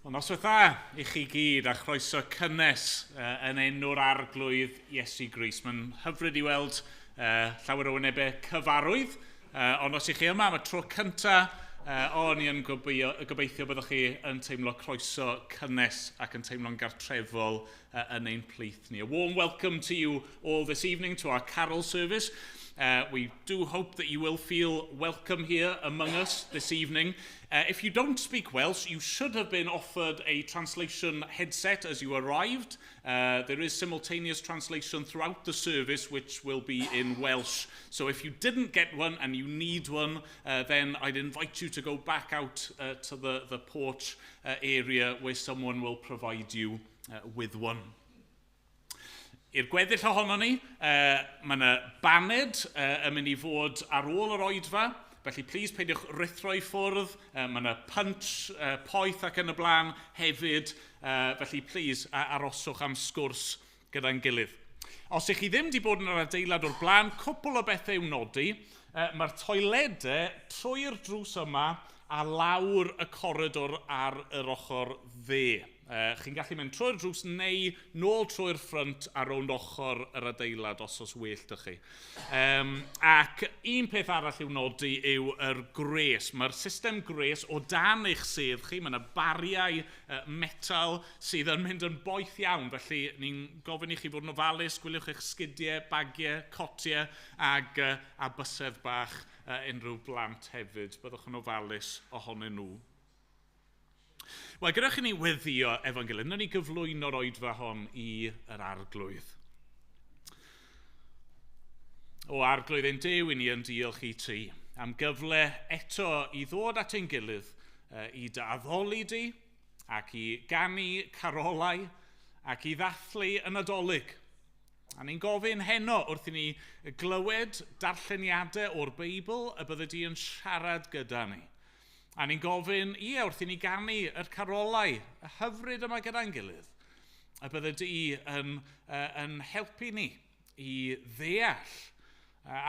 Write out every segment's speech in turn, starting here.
Wel, noswaith dda i chi gyd a chroeso cynnes yn enw'r Arglwydd Iesu Grist. Mae'n hyfryd i weld llawer o wynebau cyfarwydd, ond os ych chi yma am y tro cyntaf, o'n i yn gobeithio byddwch chi yn teimlo croeso cynnes ac yn teimlo'n gartrefol yn ein plith ni. A warm welcome to you all this evening to our carol service. We do hope that you will feel welcome here among us this evening. If you don't speak Welsh, you should have been offered a translation headset as you arrived. There is simultaneous translation throughout the service, which will be in Welsh. So if you didn't get one and you need one, then I'd invite you to go back out to the porch area where someone will provide you with one. I'r gweddill ohono ni, mae yna baned yn mynd i fod ar ôl yr oedfa, felly plis peidiwch rhuthro i ffwrdd, mae yna punch poeth ac yn y blaen hefyd, felly plis aroswch am sgwrs gyda'n gilydd. Os ych chi ddim wedi bod yn yr adeilad o'r blaen, cwpl o bethau i'w nodi, mae'r toiledau trwy'r drws yma a lawr y coridor ar yr ochr dde. Chi'n gallu mynd trwy'r drws neu nôl trwy'r ffrynt a rownd ochr yr adeilad os oes well 'da chi. Ac un peth arall i'w nodi yw yr gwres. Mae'r system gwres o dan eich sedd chi. Mae yna bariau metal sydd yn mynd yn boeth iawn. Felly ni'n gofyn i chi fod yn ofalus, gwyliwch eich sgidiau, bagiau, cotiau a bysedd bach unrhyw blant hefyd. Byddwch yn ofalus ohonyn nhw. Wel, gyda chi ni weddio efo'n gilydd, wnawn ni gyflwyno'r oedfa hon i yr Arglwydd. O Arglwydd ein Duw, i ni yn diolch i ti am gyfle eto i ddod at ein gilydd, i dy addoli di, ac i ganu carolau, ac i ddathlu y Nadolig. A ni'n gofyn heno wrth i ni glywed darlleniadau o'r Beibl y bydde di yn siarad gyda ni. A ni'n gofyn, ie, wrth i ni ganu yr carolau, y hyfryd yma gyda'n gilydd, y bydde di yn helpu ni i ddeall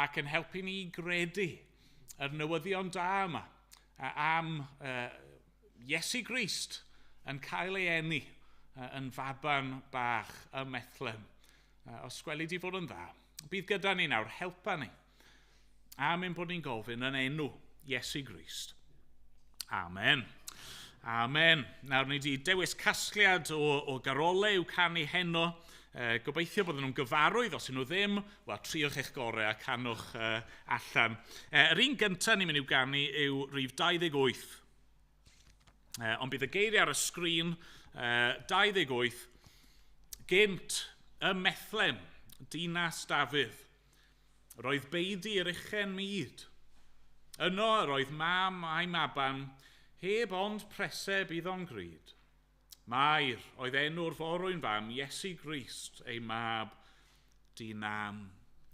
ac yn helpu ni i gredu yr newyddion da yma am Iesu Grist yn cael ei eni yn faban bach ym Methlehem. Os gweli di fod yn dda, bydd gyda ni nawr, helpa ni am ein bod ni'n gofyn yn enw Iesu Grist. Amen. Amen. Nawr ni wedi dewis casgliad o garolau i'w canu heno. Gobeithio bod nhw'n gyfarwydd, os ydyn nhw ddim, wel, triwch eich gorau a canwch allan. Yr un gyntaf ni'n mynd i'w ganu yw rhif 28. Ond bydd y geiriau ar y sgrin, 28, gynt ym Methlehem, dinas Dafydd. Roedd beudy yr uchen mud. Yno yr oedd mam a'i maban, heb ond preseb iddo'n gryd. Mair oedd enw'r forwyn fam, Iesu Grist, ei mab dinam.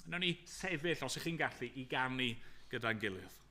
Wnawn ni sefyll, os ych chi'n gallu, i ganu gyda'n gilydd.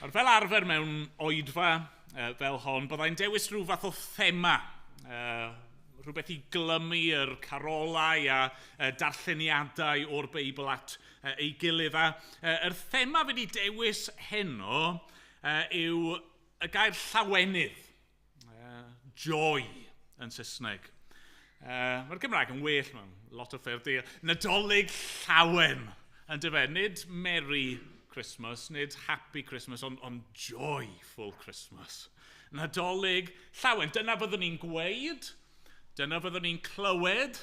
Ond fel arfer mewn oedfa fel hon, byddai'n dewis rhyw fath o thema, rhywbeth i glymu yr carolau a darlleniadau o'r Beibl at ei gilydd. A yr thema fi wedi dewis heno yw y gair llawenydd, joy yn Saesneg. Mae'r Gymraeg yn well mewn lot o ffyrdd. Nadolig llawen, yn dyfe. Nid Merry Christmas, nid Happy Christmas, ond Joyful Christmas. Nadolig llawen. Dyna fyddwn ni'n gweud, dyna fyddwn ni'n clywed,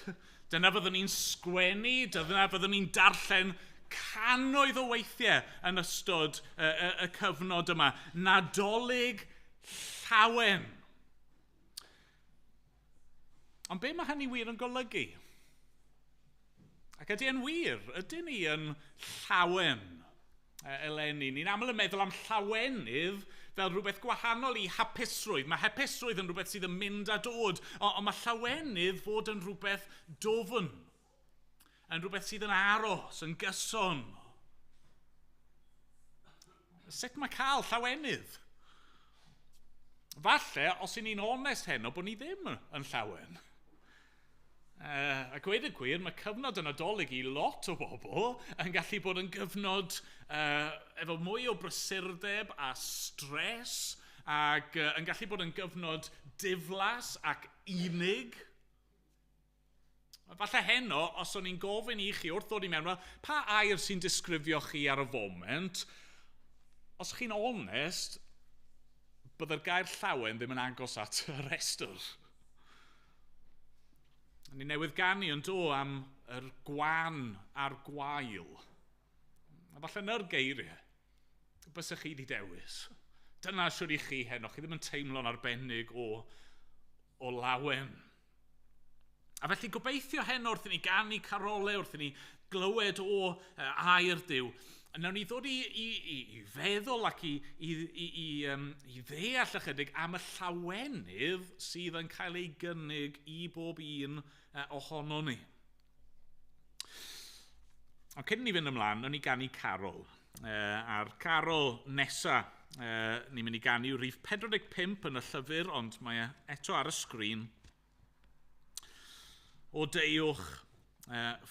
dyna fyddwn ni'n sgwennu, dyna fyddwn ni'n darllen cannoedd o weithiau yn ystod y cyfnod yma. Nadolig llawen. Ond be mae hynny wir yn golygu? Ac ydy e'n wir? Ydyn ni yn llawen eleni? Ni'n aml yn meddwl am llawenydd fel rhywbeth gwahanol i hapusrwydd. Mae hapusrwydd yn rhywbeth sydd yn mynd a dod, ond mae llawenydd fod yn rhywbeth dwfn, yn rhywbeth sydd yn aros, yn gyson. Sut mae cael llawenydd? Falle, os y'n ni'n onest heno, bod ni ddim yn llawen. A gweud y gwir, mae cyfnod y Nadolig i lot o bobl yn gallu bod yn gyfnod efo mwy o brysurdeb a stres, ac yn gallu bod yn gyfnod diflas ac unig. Falle heno, os o'n i'n gofyn i chi wrth ddod i mewn, well, pa air sy'n disgrifio chi ar y foment, os chi'n onest, byddai'r gair llawen ddim yn agos at y rhestr. Ni newydd ganu yn do am yr gwan a'r gwael. A falle ny'r geiriau, bysych chi wedi dewis. Dyna siwr i chi heno, chi ddim yn teimlo'n arbennig o lawen. A felly gobeithio heno wrth i ni ganu carolau, wrth i ni glywed o air Duw, nawn ni ddod i feddwl ac i ddeall ychydig am y llawenydd sydd yn cael ei gynnig i bob un ohono ni. Ond cyn ni fynd ymlaen, nawn ni ganu carol. A'r carol nesa, ni'n mynd i ganu rhif 45 yn y llyfr, ond mae eto ar y sgrin. O deuwch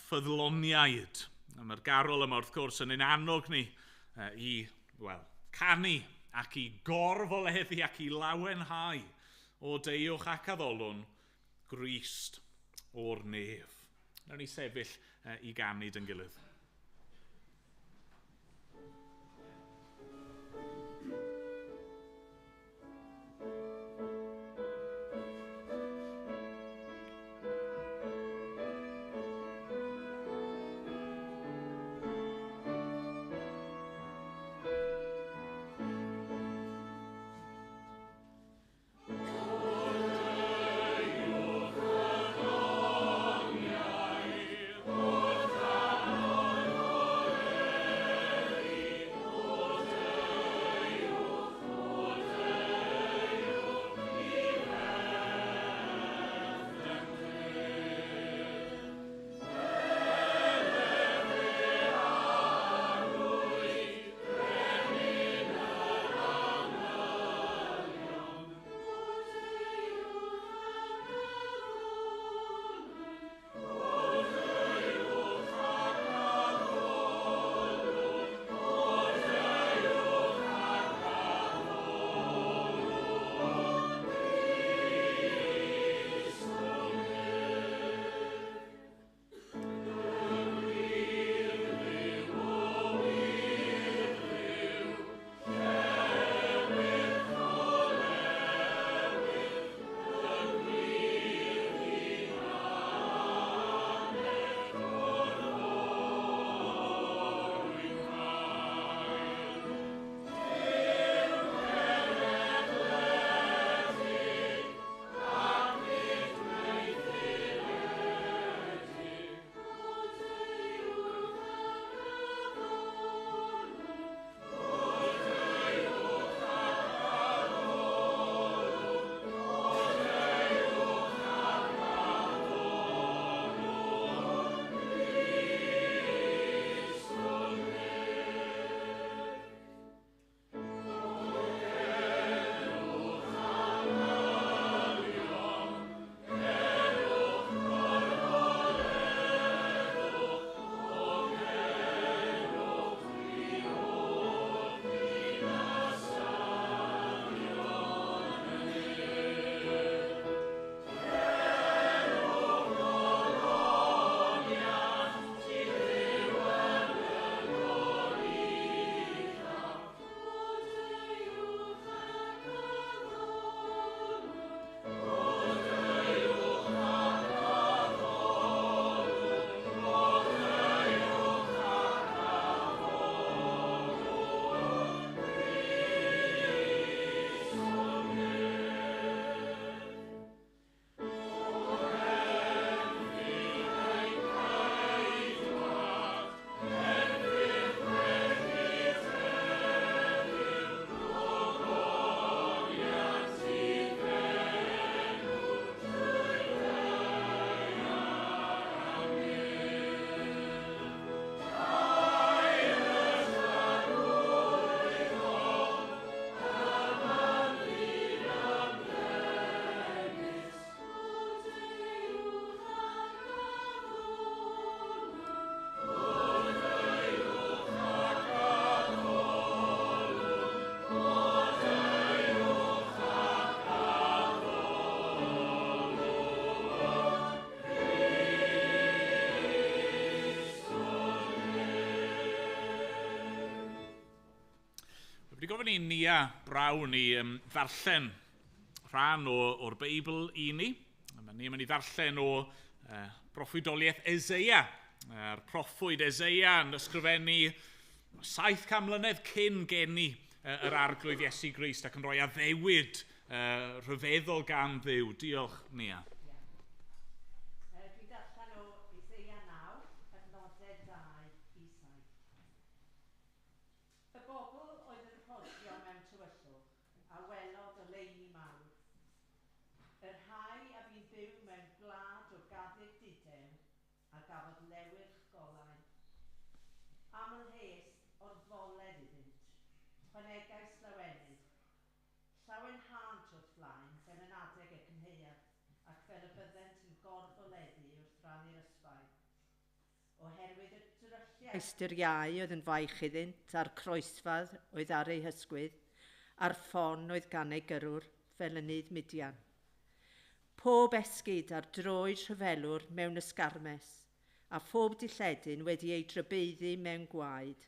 ffyddloniaid. Mae'r garol yma wrth gwrs yn ein annog ni i, wel, canu ac i gorfoleddu ac i lawenhau o deuwch ac addolwn Grist o'r nef. Nawn ni sefyll i ganu dy'n gilydd. O Wedi gofyn i Nia Brown i ddarllen rhan o'r Beibl i ni. Mae Nia mynd i ddarllen o broffwydoliaeth Eseia. A'r proffwyd Eseia yn ysgrifennu 700 mlynedd cyn geni yr Arglwydd Iesu Grist ac yn rhoi addewid rhyfeddol gan Dduw. Diolch, Nia. Dwi'n darllen o Eseia 9, adnodau 2 i 7. Y bobl oedd yn rhodio mewn tywyllwch a welodd oleuni mawr. Y rhai a fu'n byw mewn gwlad o gaddug dudew a gafodd lewyrch golau. Amlhest orfoledd iddynt, chwanegais lawenydd. Llawenhânt o'th flaen fel yn adeg y cynhaeaf, ac fel y byddent yn gorfoleddu wrth rannu'r ysbail. Oherwydd y drylliau yr iau oedd yn faich iddynt, a'r croesfad oedd ar eu hysgwydd, a'r ffon oedd gan ei gyrrwr fel yn nydd Midian. Pob esgid ar droed rhyfelwr mewn ysgarmes, a phob dilledyn wedi ei drybeiddi mewn gwaed,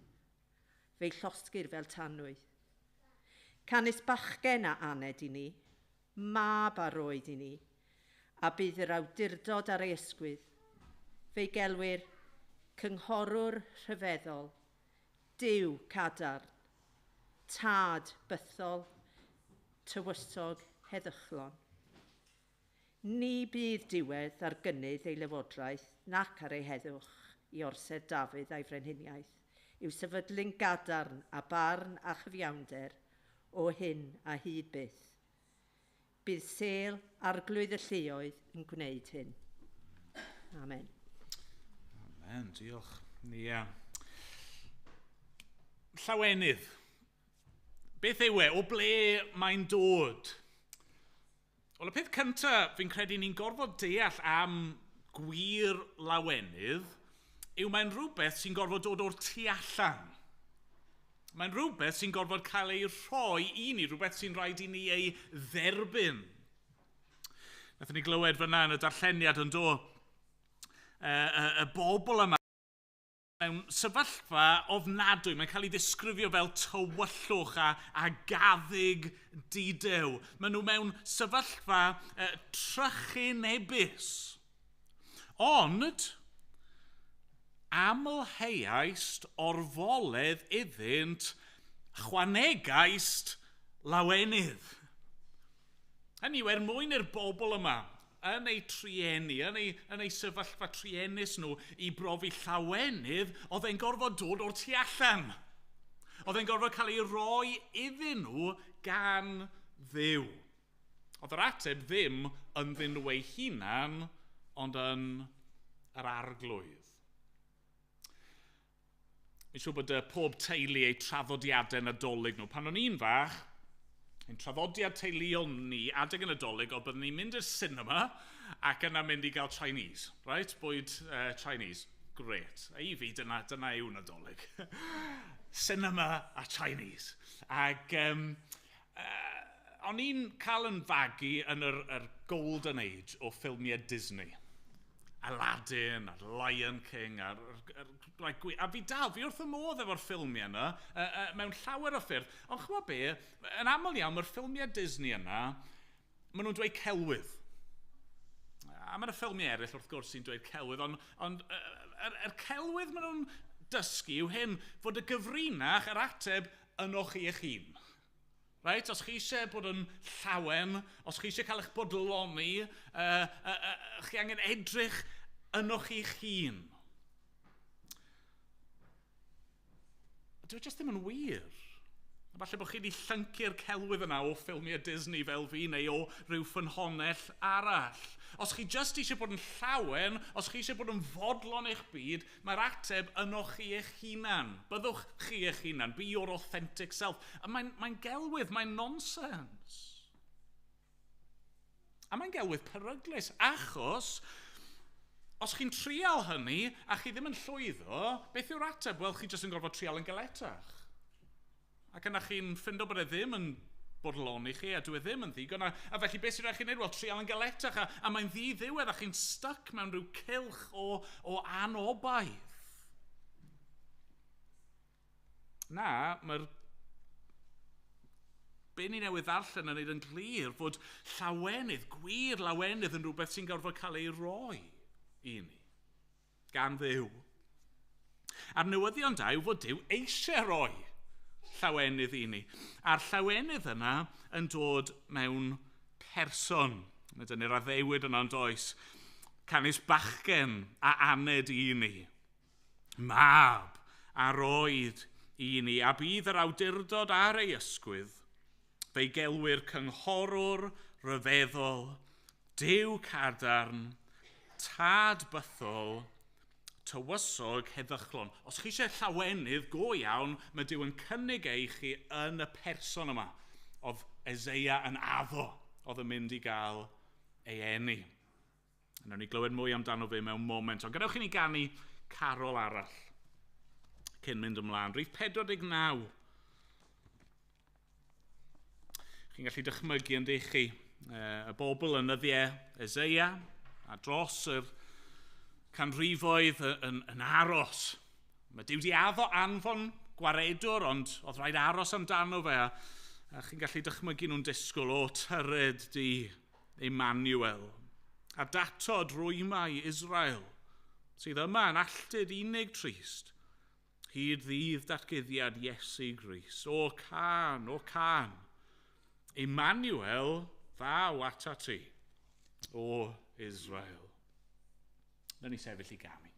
fe'i llosgir fel tanwydd. Canys bachgen a aned i ni, mab a roed i ni, a bydd yr awdurdod ar ei ysgwydd. Fe'i gelwir cynghorwr rhyfeddol, Duw cadarn, tad bythol, tywysog heddychlon. Ni bydd diwedd ar gynnydd ei lywodraeth nac ar ei heddwch i orsedd Dafydd a'i frenhiniaeth, i'w sefydlu'n gadarn a barn a chyfiawnder o hyn a hyd byth. Bydd sêl Arglwydd y lluoedd yn gwneud hyn. Amen. Amen, diolch. Nia. Llawenydd. Beth yw e? O ble mae'n dod? Wel, y peth cyntaf fi'n credu ni'n gorfod deall am gwir lawenydd yw mae'n rhywbeth sy'n gorfod dod o'r tu allan. Mae'n rhywbeth sy'n gorfod cael ei rhoi i ni, rhywbeth sy'n rhaid i ni ei dderbyn. Nathon ni glywed fyna yn y darlleniad yn do, y bobl yma mewn sefyllfa ofnadwy. Mae'n cael ei ddisgrifio fel tywyllwch a gaddug dudew. Maen nhw mewn sefyllfa trychinebus. Ond, amlheuaist orfoledd iddynt, chwanegaist lawenydd. Hynny yw, er mwyn i'r bobl yma, yn eu trueni, yn eu sefyllfa truenus nhw, i brofi llawenydd, oedd e'n gorfod dod o'r tu allan. Oedd e'n gorfod cael ei roi iddyn nhw gan Dduw. Oedd yr ateb ddim ynddyn nhw eu hunan, ond yn yr Arglwydd. Fi'n siŵr bod pob teulu eu traddodiadau Nadolig nhw. Pan o'n i'n fach, ein traddodiad teuluol ni adeg y Nadolig oedd byddwn ni'n mynd i'r cinema ac yna mynd i gael Chinese. Right? Bwyd Chinese. Great. A i fi, dyna yw Nadolig. Cinema a Chinese. Ac o'n i'n cael yn fagu yn yr golden age o ffilmiau Disney. Aladdin, a'r Lion King, a fi dal, fi wrth y modd efo'r ffilmiau yna, mewn llawer o ffyrdd. Ond ch'mod be, yn aml iawn, mae'r ffilmiau Disney yna, maen nhw'n dweud celwydd. A mae'na ffilmiau eraill, wrth gwrs, sy'n dweud celwydd, ond yr celwydd maen nhw'n dysgu yw hyn, fod y gyfrinach, yr ateb, yno chi eich hun. Right? Os chi eisiau bod yn llawen, os chi eisiau cael eich bodloni, chi angen edrych yno chi'ch hun. Dyw e jyst ddim yn wir. Falle bod chi wedi llyncu'r celwydd yna o ffilmiau Disney fel fi neu o ryw ffynhonnell arall. Os chi jyst eisiau bod yn llawen, os chi eisiau bod yn fodlon eich byd, mae'r ateb yno chi eich hunan. Byddwch chi eich hunan. Be your authentic self. A mae'n gelwydd, mae'n nonsens. A mae'n gelwydd peryglus, achos os chi'n trial hynny a chi ddim yn llwyddo, beth yw'r ateb? Wel, chi jyst yn gorfod trial yn galetach. Ac yna chi'n ffindo bod e ddim yn bodloni chi, a dyw e ddim yn ddigon. A felly beth sy'n rhaid chi wneud? Wel, trial yn galetach, a mae'n ddi-ddiwedd, a chi'n stuck mewn rhyw cylch o anobaith. Na, mae'r Be ni newydd ddarllen yn neud yn glir fod llawenydd, gwir lawenydd yn rhywbeth sy'n gorfod cael ei roi i ni gan Dduw. A'r newyddion da yw fod Duw eisiau roi llawenydd i ni. A'r llawenydd yna yn dod mewn person. Mae dyna'r addewid yna yn does. Canys bachgen a aned i ni. Mab a roed i ni, a bydd yr awdurdod ar ei ysgwydd. Fe'i gelwir cynghorwr rhyfeddol, Duw cadarn, tad bythol, tywysog heddychlon. Os chi eisiau llawenydd go iawn, mae Duw yn cynnig e i chi yn y person yma. Oedd Eseia yn addo oedd yn mynd i gael ei eni. Nawn ni glywed mwy amdano fe mewn moment. Ond gadewch i ni ganu carol arall cyn mynd ymlaen. Rhif 49. Chi'n gallu dychmygu yn dych chi y bobl yn nyddiau Eseia a dros yr canrifoedd yn aros. Mae Duw 'di addo anfon gwaredwr, ond oedd rhaid aros amdano fe. A chi'n gallu dychmygu nhw'n disgwyl, o tyred di Emmanuel. A datod rwymau Israel, sydd yma yn alltud unig trist, hyd ddydd datguddiad Iesu Grist. O can, o can, Emmanuel ddaw atat ti, o Israel. Nawn ni sefyll i ganu.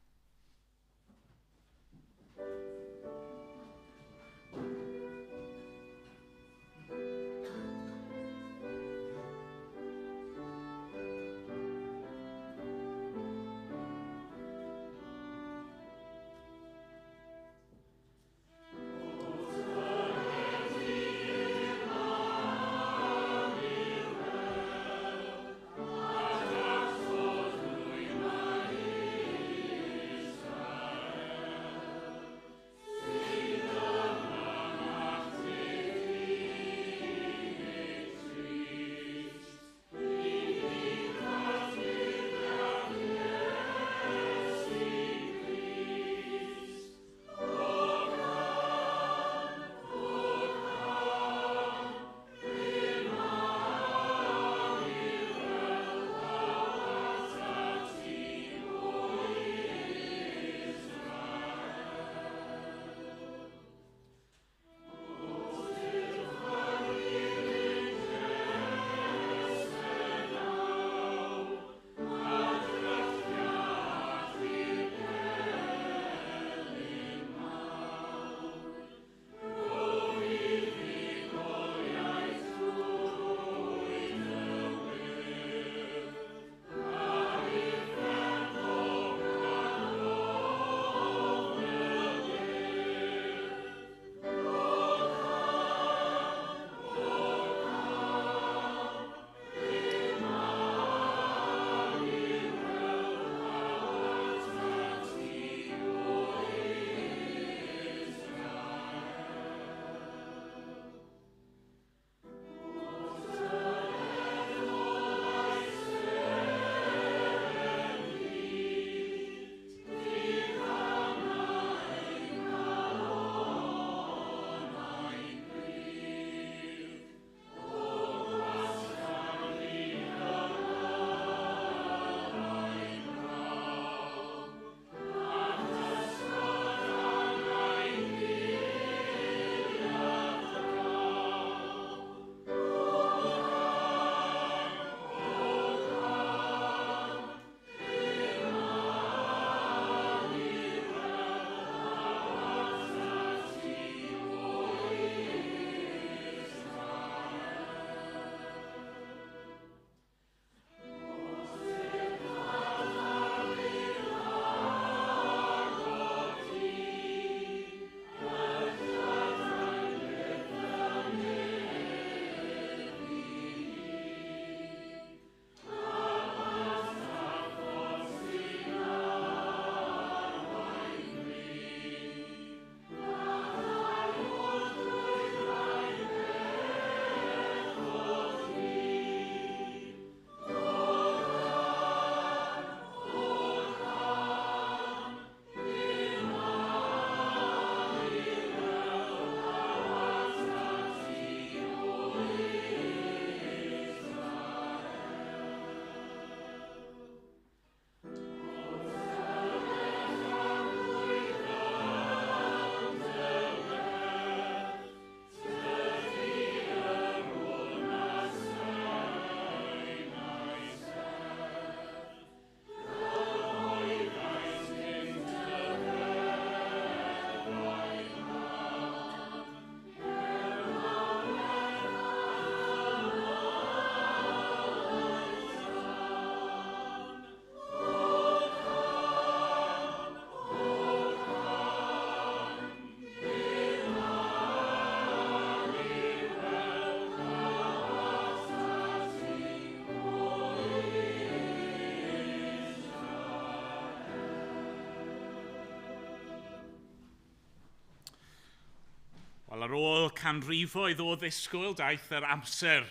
Wel, ar ôl canrifoedd o ddisgwyl, daeth yr amser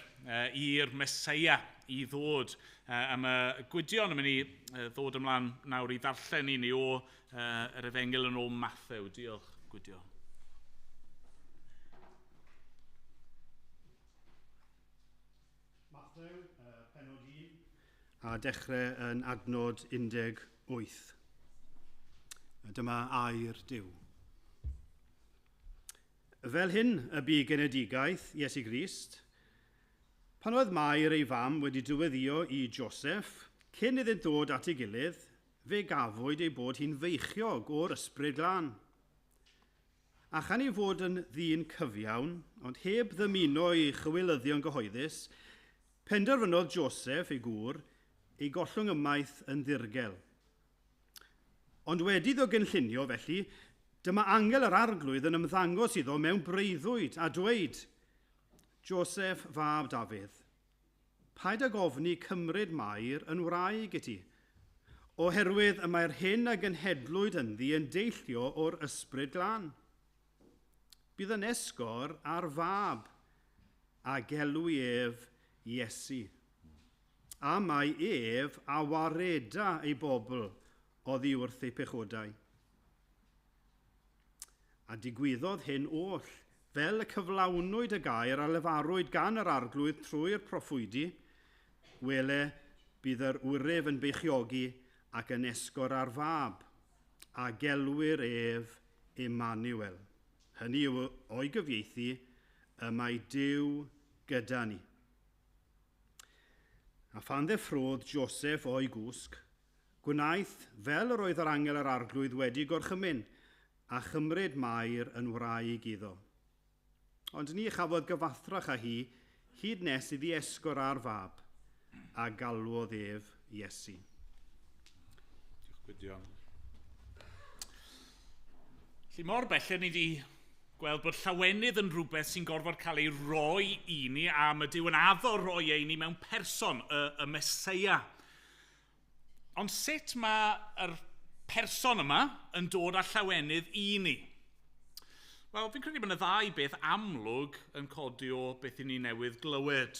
i'r Meseia i ddod. A mae Gwydion yn mynd i ddod ymlaen nawr i ddarllen i ni o yr Efengyl yn ôl Mathew. Diolch, Gwydion. Mathew, pennod 1, a dechrau yn adnod 18. Dyma air Duw. Fel hyn y bu genedigaeth Iesu Grist, pan oedd Mair ei fam wedi dyweddio i Joseph, cyn iddynt ddod at ei gilydd, fe gafwyd ei bod hi'n feichiog o'r Ysbryd Glân. A chan ei fod yn ddyn cyfiawn, ond heb ddymuno ei chywilyddion gyhoeddus, penderfynodd Joseph, ei gŵr, ei gollwng ymaith yn ddirgel. Ond wedi iddo gynllunio felly, dyma angel yr Arglwydd yn ymddangos iddo mewn breuddwyd a dweud, Joseph fab Dafydd, paid ag ofni cymryd Mair yn wraig i ti, oherwydd y mae'r hyn a genhedlwyd ynddi yn deillio o'r Ysbryd Glân. Bydd yn esgor ar fab, a gelw ef Iesu. A mae ef a wareda ei bobl oddi wrth ei pechodau. A digwyddodd hyn oll, fel y cyflawnwyd y gair a lefarwyd gan yr Arglwydd trwy'r proffwydi, wele bydd yr wyryf yn beichiogi ac yn esgor ar fab, a gelwir ef Emmanuel. Hynny yw o'i gyfieithu, y mae Duw gyda ni. A phan ddeffrodd Joseph o'i gwsg, gwnaeth fel yr oedd yr angel yr Arglwydd wedi gorchymyn, a chymryd Mair yn wraig iddo. Ond ni chafodd gyfathrach â hi, hyd nes iddi esgor ar fab, a galwodd ef Iesu. Diolch, Gwydion. Felly mor belled ni wedi gweld bod llawenydd yn rhywbeth sy'n gorfod cael ei roi i ni, a mae Duw yn addo roi ei ni mewn person, y Meseia. Ond sut mae'r person yma yn dod â llawenydd i ni? Wel, fi'n credu bod yna ddau beth amlwg yn codi o beth i ni newydd glywed.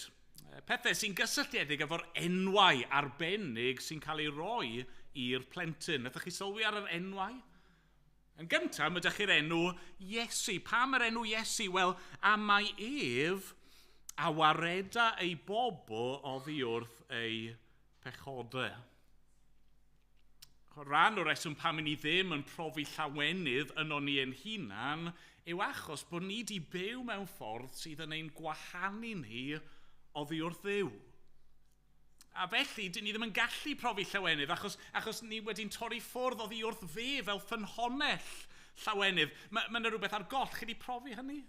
Pethau sy'n gysylltiedig efo'r enwau arbennig sy'n cael ei roi i'r plentyn. Wnaethoch chi sylwi ar yr enwau? Yn gyntaf, mae ydych chi'r enw Iesu. Pam yr enw Iesu? Wel, am mai ef a wareda ei bobl oddi wrth ei pechodau. Rhan o'r reswm pam ni ddim yn profi llawenydd yno ni ein hunan yw achos bod ni wedi byw mewn ffordd sydd yn ein gwahanu ni oddi wrth Dduw. A felly, dyn ni ddim yn gallu profi llawenydd achos ni wedi'n torri ffwrdd oddi wrth fe fel ffynhonnell llawenydd. Mae yna rhywbeth ar goll. Chi wedi profi hynny?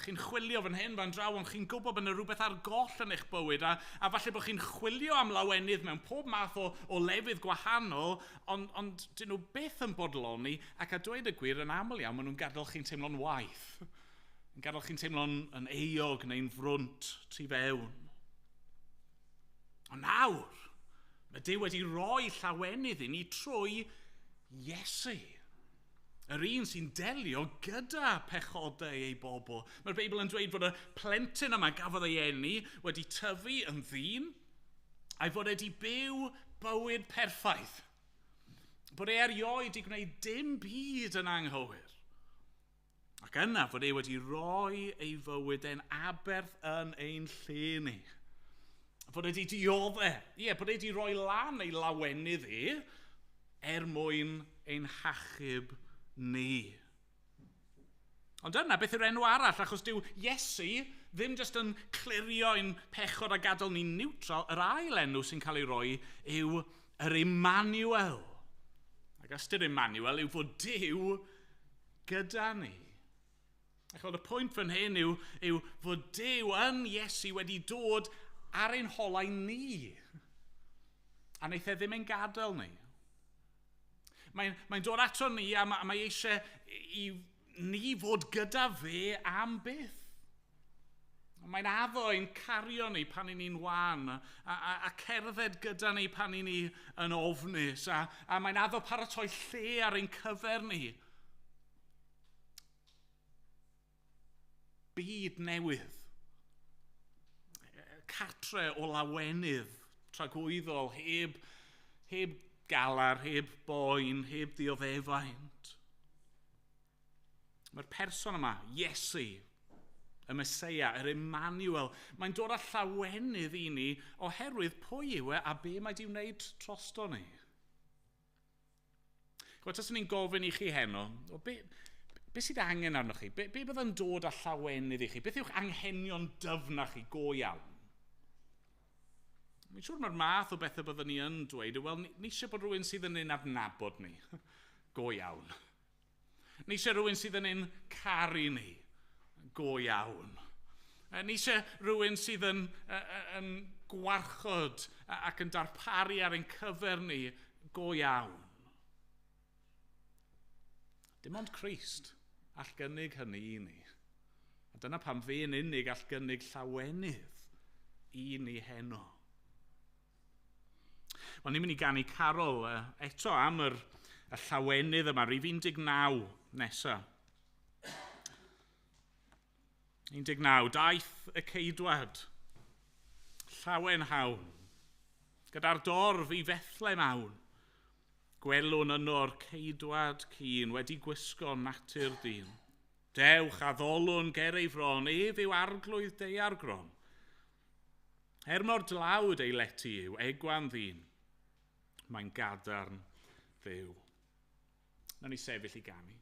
Chi'n chwilio fan hyn, fan draw, ond chi'n gwybod bod yna rhywbeth ar goll yn eich bywyd, a falle bod chi'n chwilio am lawenydd mewn pob math o lefydd gwahanol, ond dyn nhw byth yn bodloni, ac a dweud y gwir, yn aml iawn, maen nhw'n gadael chi'n teimlo'n waeth. Yn gadael chi'n teimlo'n yn euog neu'n frwnt tu fewn. Ond nawr, mae Duw wedi rhoi llawenydd i ni trwy Iesu. Yr un sy'n delio gyda pechodau ei bobl. Mae'r Beibl yn dweud fod y plentyn yma gafodd ei eni wedi tyfu yn ddyn, a'i fod wedi byw bywyd perffaith. Bod e erioed wedi gwneud dim byd yn anghywir. Ac yna fod e wedi rhoi ei fywyd e'n aberth yn ein lle ni. Fod e wedi dioddef, ie, bod e wedi rhoi lan ei lawenydd e er mwyn ein hachub ni. Ond yna, beth yw'r enw arall? Achos dyw Iesu ddim jyst yn clirio ein pechod a gadael ni'n niwtral. Yr ail enw sy'n cael ei roi yw yr Emmanuel. Ac ystyr Emmanuel yw fod Duw gyda ni. Ac y pwynt fan hyn yw fod Duw yn Iesu wedi dod ar ein holau ni. A wnaeth e ddim ein gadael ni. Mae'n dod ato ni a mae eisiau i ni fod gyda fe am byth. Mae'n addo ein cario ni pan i ni'n wan a cerdded gyda ni pan i ni yn ofnus a mae'n addo paratoi lle ar ein cyfer ni. Byd newydd. Cartre o lawenydd tragwyddol, heb galar, heb boen, heb ddioddefaint. Mae'r person yma, Iesu, y Meseia, yr Emmanuel, mae'n dod â llawenydd i ni oherwydd pwy yw e a be mae di wneud drosto ni. Gwyd, taswn ni'n gofyn i chi heno, o be sydd angen arnoch chi? Be bydd yn dod â llawenydd i chi? Beth yw'ch anghenion dyfnach chi go iawn? Mae'n siŵr mae'r math o bethau byddwn ni yn dweud, wel, ni eisiau bod rhywun sydd yn ein adnabod ni, go iawn. Ni eisiau rhywun sydd yn ein caru ni, go iawn. Ni eisiau rhywun sydd yn gwarchod ac yn darparu ar ein cyfer ni, go iawn. Dim ond Crist all gynnig hynny i ni. A dyna pam fe yn unig all gynnig llawenydd i ni heno. Wel, ni'n mynd i ganu carol eto am y llawenydd yma, rhif 19 nesaf. 19, daeth y ceidwad, llawen hawn, gyda'r dorf i Fethlem awn. Gwelwn yno'r ceidwad cyn wedi gwisgo natur dyn. Dewch a ddolwn ger ei fron, ef yw arglwydd daear gron. Er mor dlawd ei lety yw, egwan ddyn, mae'n gadarn Dduw. Nawn ni sefyll i ganu.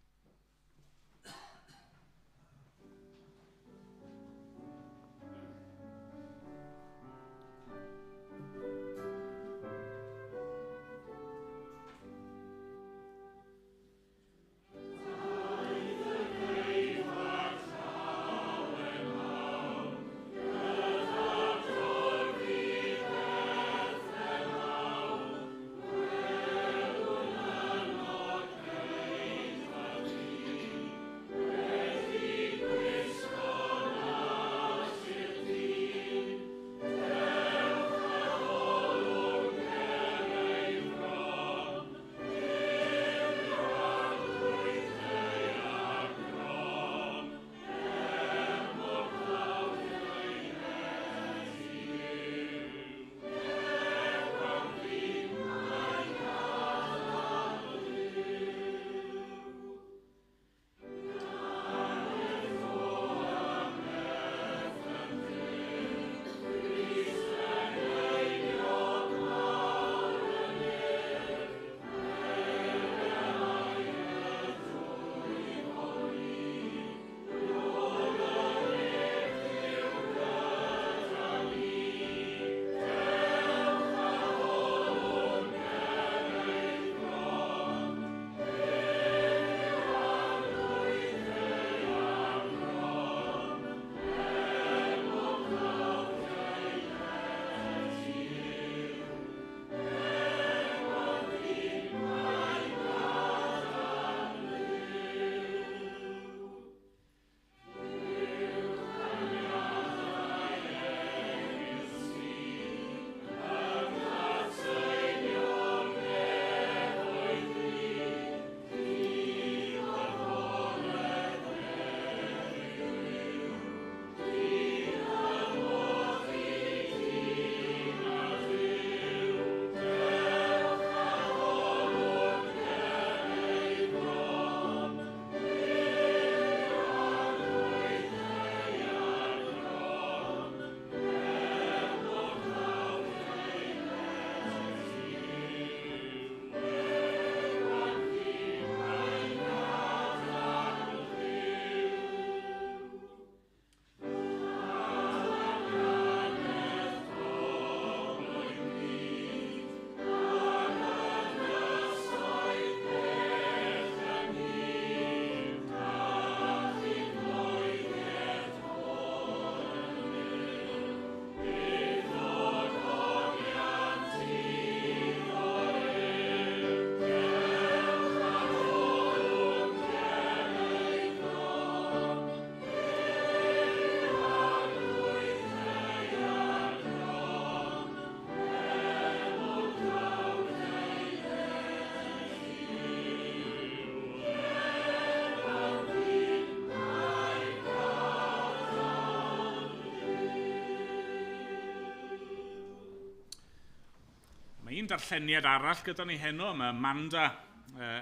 Un darlleniad arall gyda ni heno, mae Amanda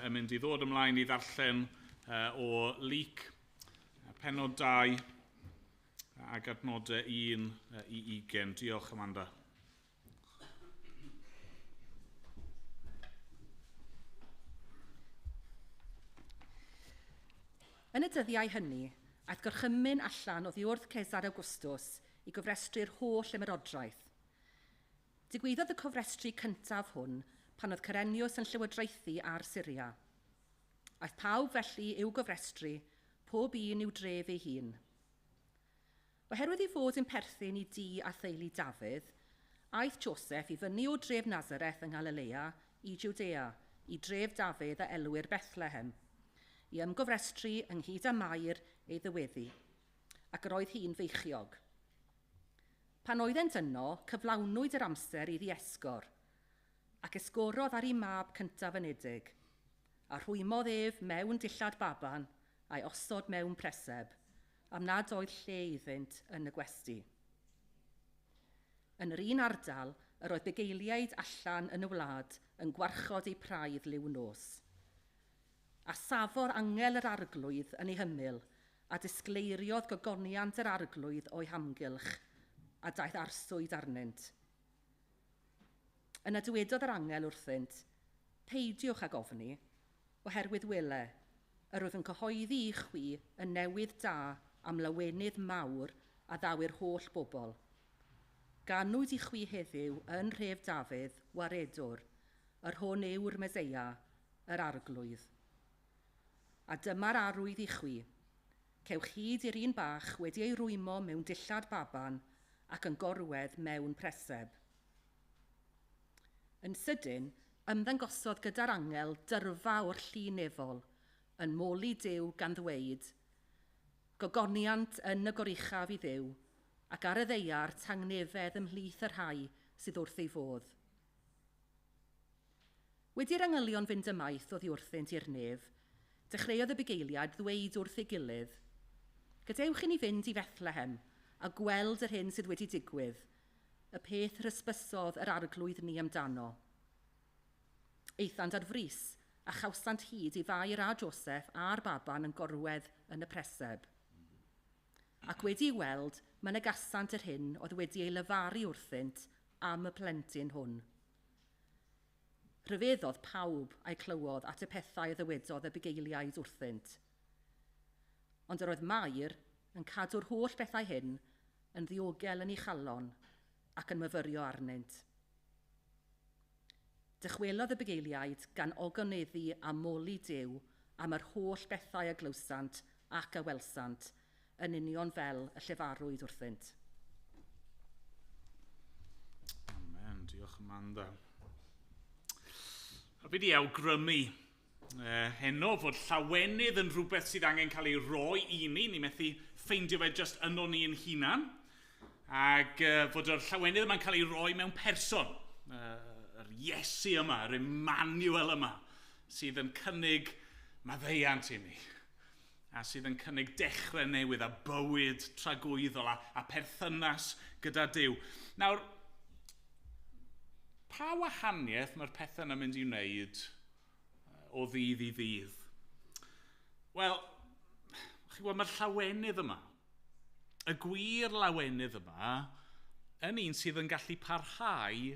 yn mynd i ddod ymlaen i ddarllen o Luc, pennod 2 ac adnodau 1 i 20. Diolch, Amanda. Yn y dyddiau hynny, aeth gorchymyn allan oddi wrth Cesar Augustus i gofrestru'r holl ymerodraeth. Digwyddodd y cofrestru cyntaf hwn pan oedd Cyrenius yn llywodraethu ar Syria. Aeth pawb felly i'w gofrestru, pob un i'w dref ei hun. Oherwydd ei fod yn perthyn i dŷ a theulu Dafydd, aeth Joseph i fyny o dref Nazareth yng Nghalilea i Jwdea, i dref Dafydd a elwir Bethlehem, i ymgofrestru ynghyd â Mair ei ddyweddi, ac yr oedd hi'n feichiog. Pan oeddent yno, cyflawnwyd yr amser iddi esgor, ac esgorodd ar ei mab cyntaf anedig, a rhwymodd ef mewn dillad baban a'i osod mewn preseb, am nad oedd lle iddynt yn y gwesty. Yn yr un ardal, yr oedd bugeiliaid allan yn y wlad yn gwarchod eu praidd liw nos. A safodd angel yr arglwydd yn ei hymyl, a disgleiriodd gogoniant yr arglwydd o'i hamgylch, a daeth arswyd arnynt. Yna dywedodd yr angel wrthynt, peidiwch ag ofni, oherwydd wele, yr oedd yn cyhoeddi i chwi y newydd da am lawenydd mawr a ddaw i'r holl bobl. Ganwyd i chwi heddiw yn nhref Dafydd, waredwr, yr hwn yw'r Meseia, yr arglwydd. A dyma'r arwydd i chwi. Cewch hyd i'r un bach wedi ei rwymo mewn dillad baban ac yn gorwedd mewn preseb. Yn sydyn, ymddangosodd gyda'r angel dyrfa o'r llu nefol, yn moli Duw gan ddweud, gogoniant yn y goruchaf i Dduw, ac ar y ddaear tangnefedd ymhlith y rhai sydd wrth ei fodd. Wedi'r angylion fynd ymaith oddi wrthynt i'r nef, dechreuodd y bugeiliad ddweud wrth ei gilydd, gadewch i ni fynd i Fethlehem a gweld yr hyn sydd wedi digwydd, y peth rhysbysodd yr arglwydd ni amdano. Aethant ar frys a chawsant hyd i Fair a Joseph a'r baban yn gorwedd yn y preseb. Ac wedi ei weld, mynegasant yr hyn oedd wedi ei lefaru wrthynt am y plentyn hwn. Rhyfeddodd pawb a'i clywodd at y pethau a ddywedodd y bugeiliaid wrthynt. Ond yr oedd Mair yn cadw'r holl bethau hyn yn ddiogel yn ei chalon ac yn myfyrio arnynt. Dychwelodd y bugeiliaid gan ogoneddu a moli Duw am yr holl bethau a glywsant ac a welsant, yn union fel y llefarwyd wrthynt. Amen, diolch Amanda. A fi di awgrymu heno fod llawenydd yn rhywbeth sydd angen cael ei roi i ni. Ni methu ffeindio fe jyst yno ni yn hunan. Ac fod yr llawenydd yma'n cael ei roi mewn person. Yr Iesu yma, yr Emmanuel yma, sydd yn cynnig maddeuant i ni. A sydd yn cynnig dechrau newydd a bywyd tragwyddol a perthynas gyda Duw. Nawr, pa wahaniaeth mae'r pethau yna'n mynd i wneud o ddydd i ddydd? Wel, chi'n gwybod, mae'r llawenydd yma, y gwir lawenydd yma, yn un sydd yn gallu parhau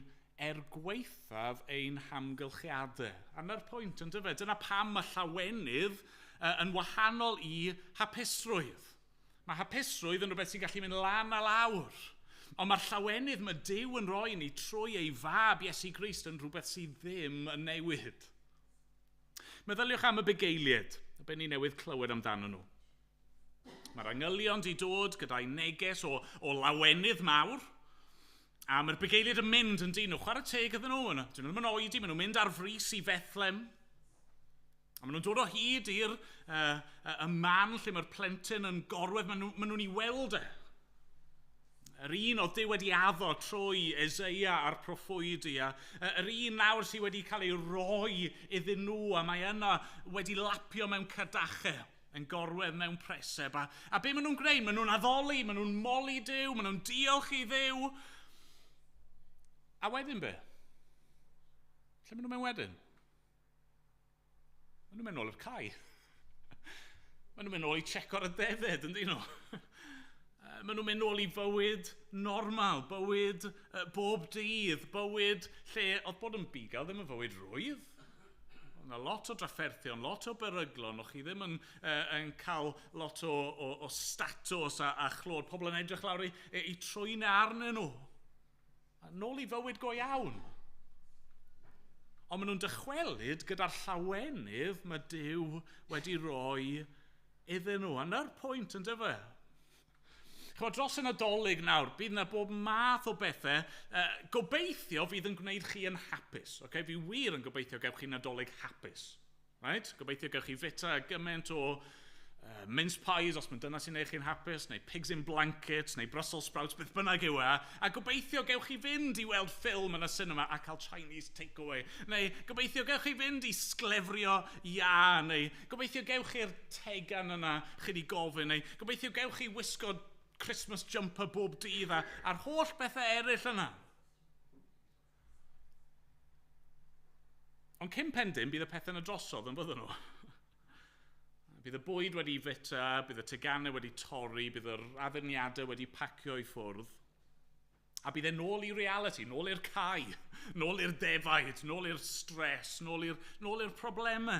er gwaethaf ein hamgylchiadau. A 'na'r pwynt, yn dyfe? Dyna pam mae llawenydd yn wahanol i hapusrwydd. Mae hapusrwydd yn rhywbeth sy'n gallu mynd lan a lawr. Ond mae'r llawenydd mae Duw yn rhoi ni trwy ei fab Iesu Grist yn rhywbeth sydd ddim yn newid. Meddyliwch am y bugeiliaid, y be ni newydd clywed amdano nhw. Mae'r angylion di dod gyda'i neges o lawenydd mawr, a mae'r bugeiliaid yn mynd yn dyn nhw, chwarae teg iddyn nhw, dyn nhw ddim yn oedi, maen nhw'n mynd ar frys i Fethlem, a maen nhw'n dod o hyd i'r y man lle mae'r plentyn yn gorwedd, maen nhw'n ei weld e. Yr un oedd Duw wedi addo trwy Eseia a'r proffwydi, a yr un nawr sydd wedi cael ei roi iddyn nhw, a mae yna wedi lapio mewn cadachau, yn gorwedd mewn preseb. A be maen nhw'n gwneud? Maen nhw'n addoli, maen nhw'n moli Duw, maen nhw'n diolch i Dduw. A wedyn be? Lle maen nhw'n mynd wedyn? Maen nhw'n mynd nôl i'r cae. Maen nhw'n mynd nôl i checo'r y defed, yndyn nhw? Maen nhw'n mynd nôl i fywyd normal, bywyd bob dydd, bywyd lle oedd bod yn bugail ddim yn fywyd rwydd. Oedd yna lot o drafferthion, lot o beryglon, o'ch chi ddim yn cael lot o statws a chlod. Pobl yn edrych lawr i trwyn arnyn nhw. A nôl i fywyd go iawn. Ond maen nhw'n dychwelyd gyda'r llawenydd mae Duw wedi rhoi iddyn nhw. A 'na'r pwynt, yn dyfe? Chymod, dros y Nadolig nawr, bydd yna bob math o bethau gobeithio fydd yn gwneud chi yn hapus. Okay? Fi wir yn gobeithio gewch chi Nadolig hapus. Right? Gobeithio gewch chi fita gymaint o mince pies, os mae dyna sy'n gwneud chi'n hapus, neu pigs in blankets, neu Brussels sprouts, beth bynnag yw e. A gobeithio gewch chi fynd i weld ffilm yn y cinema a cael Chinese takeaway. Neu gobeithio gewch chi fynd i sglefrio iâ, neu gobeithio gewch chi'r tegan yna chi wedi gofyn, neu gobeithio gewch chi wisgo Christmas jumper bob dydd a'r holl bethau eraill yna. Ond cyn pen dim, bydd y pethau yna drosodd yn fydden nhw. Bydd y bwyd wedi fita, bydd y teganau wedi torri, bydd yr addurniadau wedi pacio i ffwrdd. A bydd e nôl i reality, nôl i'r cae, nôl i'r defaid, nôl i'r stres, nôl i'r problemau.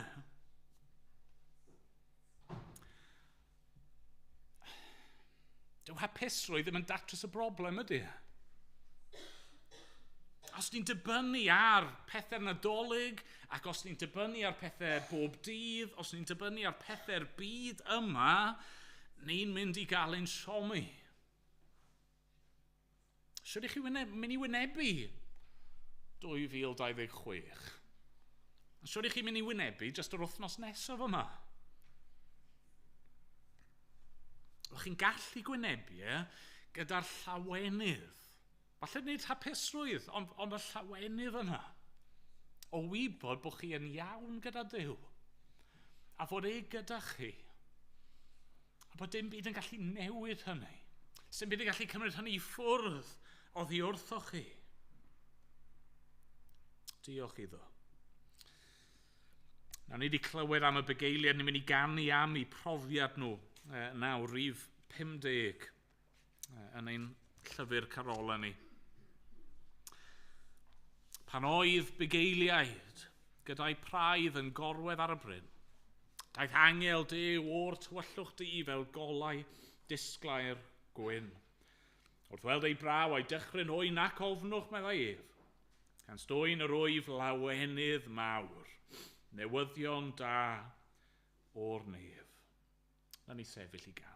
Dyw hapusrwydd ddim yn datrys y broblem, ydy? Os ni'n dibynnu ar pethau'r Nadolig, ac os ni'n dibynnu ar pethau bob dydd, os ni'n dibynnu ar pethau'r byd yma, ni'n mynd i gael ein siomi. Sut ydych chi mynd i wynebu 2026? Sut ydych chi'n mynd i wynebu jyst yr wythnos nesaf yma? O'ch chi'n gallu gwynebu e gyda'r llawenydd. Falle nid hapusrwydd, ond y llawenydd yna. O wybod bod chi yn iawn gyda Duw. A fod e gyda chi. A bod dim byd yn gallu newid hynny. Dim byd yn gallu cymryd hynny i ffwrdd oddi wrthoch chi. Diolch iddo. Nawr ni wedi clywed am y bugeiliaid, ni'n mynd i ganu am eu profiad nhw. Nawr, rhif 50 yn ein llyfr carolau ni. Pan oedd bugeiliaid gyda'i praidd yn gorwedd ar y bryn, daeth angel Duw o'r tywyllwch du fel golau disglair gwyn. Wrth weld ei braw a'i dychryn hwy nac ofnwch, meddai ef, gan stwyn yr wyf lawenydd mawr, newyddion da o'r nef. Na ni sefyll i ganu.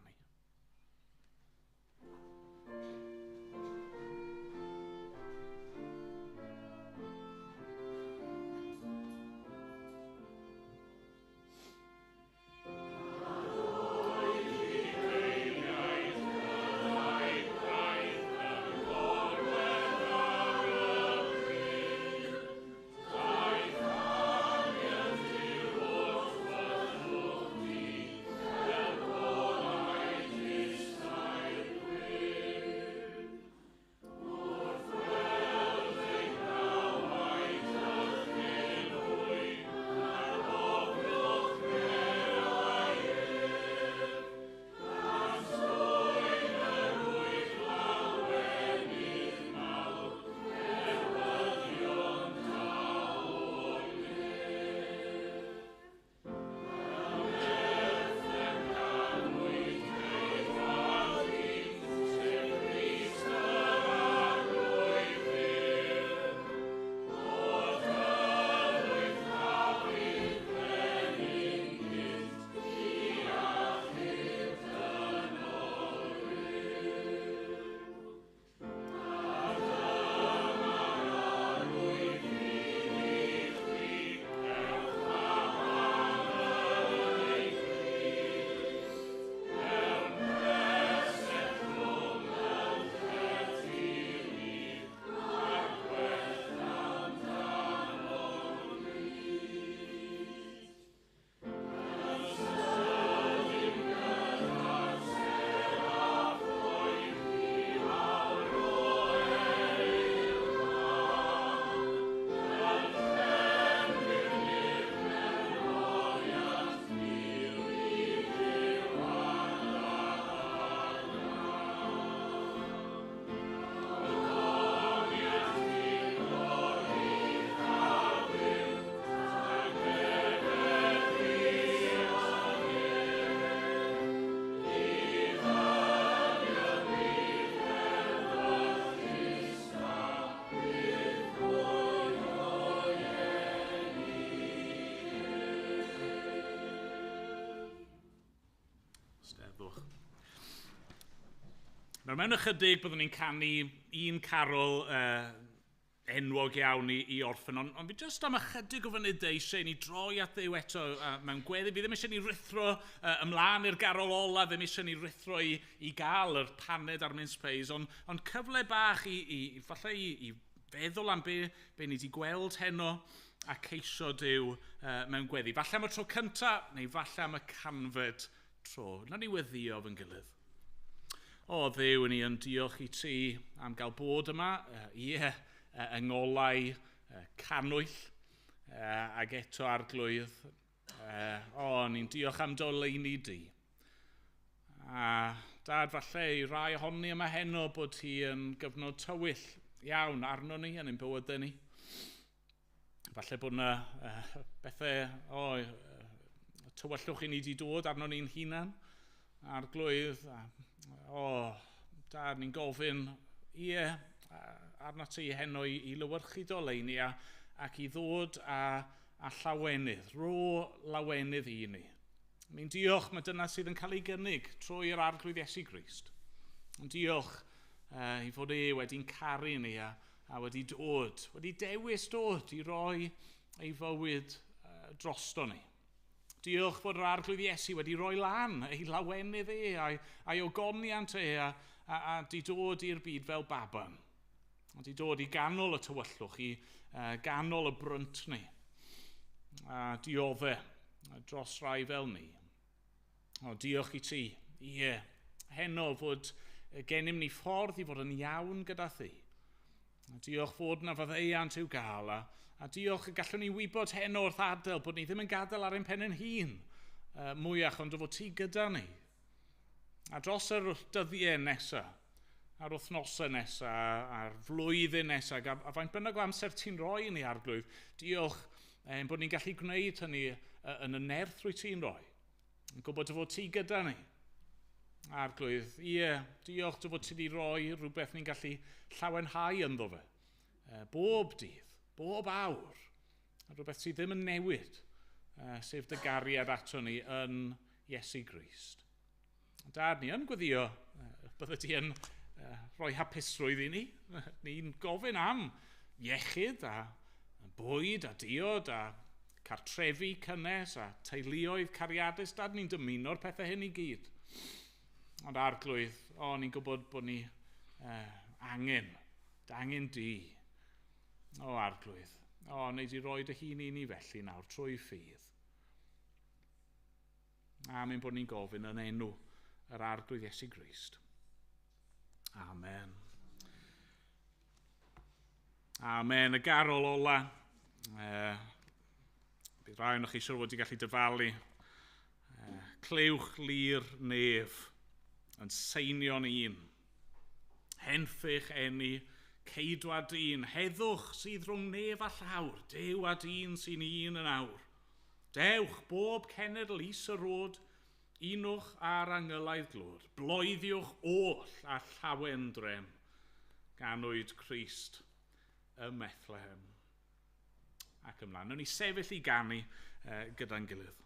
Nawr, mewn ychydig byddwn ni'n canu un carol enwog iawn i orffen, ond fi jyst am ychydig o funudau eisiau i ni droi at Dduw eto mewn gweddi. Fi ddim eisiau ni ruthro ymlaen i'r garol ola, ddim eisiau ni ruthro i gael yr paned a'r mince pies, ond cyfle bach falle i feddwl am be ni wedi gweld heno a ceisio Duw mewn gweddi. Falle am y tro cyntaf, neu falle am y 100fed tro. Nawn ni weddïo fy'n gilydd. O Dduw, ni yn diolch i ti am gael bod yma, yng ngolau cannwyll ac eto Arglwydd. Ni'n diolch am dy oleuni di. A Dad, falle i rai ohoni yma heno bod hi yn gyfnod tywyll iawn arno ni yn ein bywydau ni. Falle bod yna bethau, tywyllwch i ni wedi dod arno ni'n hunan, Arglwydd. Dad, ni'n gofyn, arno ti heno i lywyrchu dy oleuni ac i ddod a llawenydd, rho lawenydd i ni. Ni'n diolch, mae dyna sydd yn cael ei gynnig trwy'r Arglwydd Iesu Grist. Yn diolch i fod e wedi'n caru ni a wedi dod, wedi dewis dod i roi ei fywyd drosto ni. Diolch fod yr Arglwydd Iesu wedi rhoi lan ei lawenydd e, a'i ogoniant e, a di dod i'r byd fel baban. A di dod i ganol y tywyllwch, i ganol y bryntni, a diodde dros rai fel ni. O, diolch i ti, ie, heno fod gennym ni ffordd i fod yn iawn gyda thi. A diolch fod na faddeuant i'w gael, a diolch y gallwn ni wybod heno wrth adael bod ni ddim yn gadael ar ein pen ein hun mwyach, ond fod ti gyda ni. A dros yr dyddiau nesaf, a'r wythnosau nesaf, a'r flwyddyn nesaf, a faint bynnag o amser ti'n rhoi i ni, Arglwydd, diolch bod ni'n gallu gwneud hynny yn y nerth rwy ti'n rhoi. Yn gwybod dy fod ti gyda ni. Arglwydd, ie, diolch dy fod ti wedi rhoi rhywbeth ni'n gallu llawenhau ynddo fe. Bob dydd, bob awr, rhywbeth sydd ddim yn newid, sef dy gariad ato ni yn Iesu Grist. Dad, ni yn gweddio, bydde ti yn rhoi hapusrwydd i ni. Ni'n gofyn am iechyd a bwyd a diod a cartrefi cynnes a teuluoedd cariadus. Dad, ni'n dymuno'r pethau hyn i gyd. Ond Arglwydd, ni'n gwybod bod ni angen di. O Arglwydd, wnei di roi dy hun i ni felly nawr trwy ffydd. A mae'n bod ni'n gofyn yn enw yr Arglwydd Iesu Grist. Amen. Amen. Y garol ola. Bydd rai ohonoch chi siŵr wedi gallu dyfalu. Clywch lir nef yn seinio'n un. Henffych eni, ceidwad dyn, heddwch sydd rhwng nef a llawr, Duw a dyn sy'n un yn awr. Dewch bob cenedl is y rod, unwch ar angylaidd glod, bloeddiwch oll a llawen drem, ganwyd Crist ym Methlehem. Ac ymlaen, nawn ni sefyll i ganu gyda'n gilydd.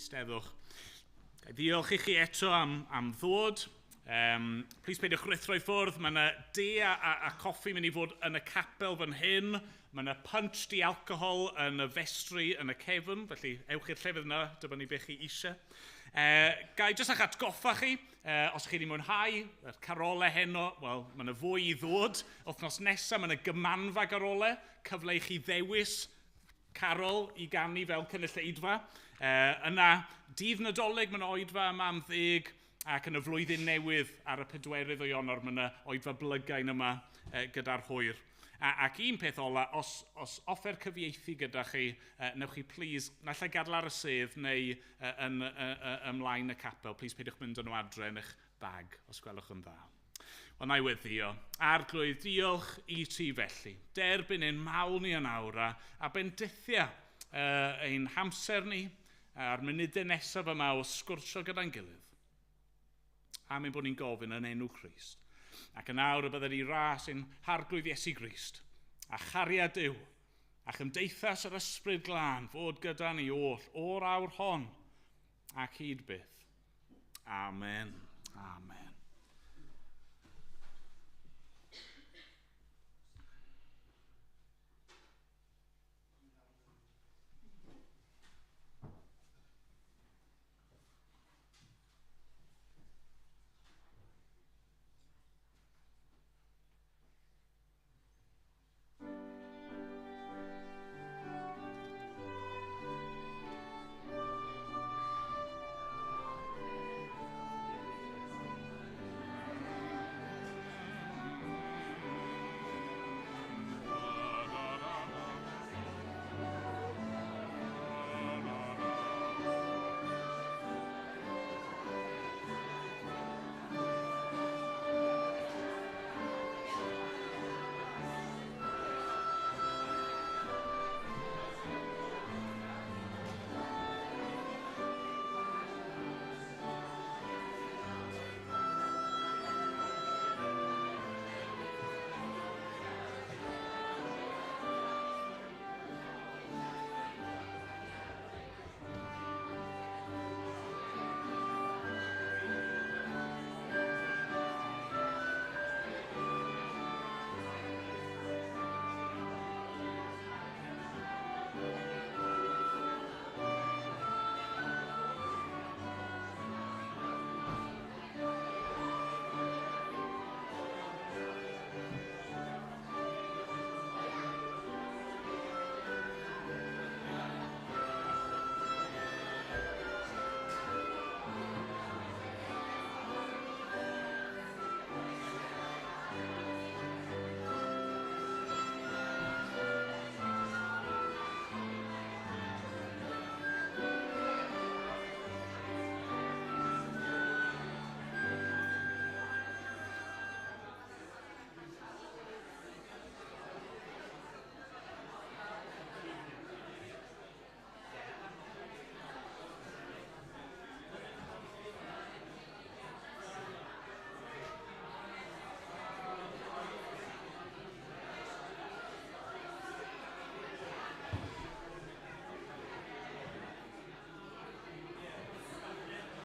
Eisteddwch. Diolch i chi eto am ddod. Plis peidiwch rhuthro i ffwrdd. Mae yna de a coffi mynd i fod yn y capel fan hyn. Mae yna punch di alcohol yn y festri yn y cefn, felly ewch i'r llefydd yna, dyma ni beth chi eisiau. Ga i jyst eich atgoffa chi, os chi wedi mwynhau y carolau heno, wel, mae yna fwy i ddod. Wythnos nesaf mae yna gymanfa garolau, cyfle i chi ddewis carol i ganu fel cynulleidfa. Yna, dydd Nadolig, mae yna oedfa yma am 10, ac yn y flwyddyn newydd ar y 4 o Ionawr, mae yna oedfa blygain yma gyda'r hwyr. Ac un peth ola, os offer cyfieithu gyda chi, newch chi please, naill ai gadael ar y sedd neu yn ymlaen y capel. Please peidiwch mynd â nhw adre yn eich bag, os gwelwch yn dda. Wel, na i weddio. Arglwydd, diolch i ti felly. Derbyn ein mawl ni yn awr a bendithia ein hamser ni a'r munudau nesaf yma o sgwrsio gyda'n gilydd. Am ein bod ni'n gofyn yn enw Crist. Ac yn awr y bydded i ras ein Harglwydd Iesu Grist, a chariad Duw, a chymdeithas yr Ysbryd Glân fod gyda ni oll o'r awr hon ac hyd byth. Amen. Amen.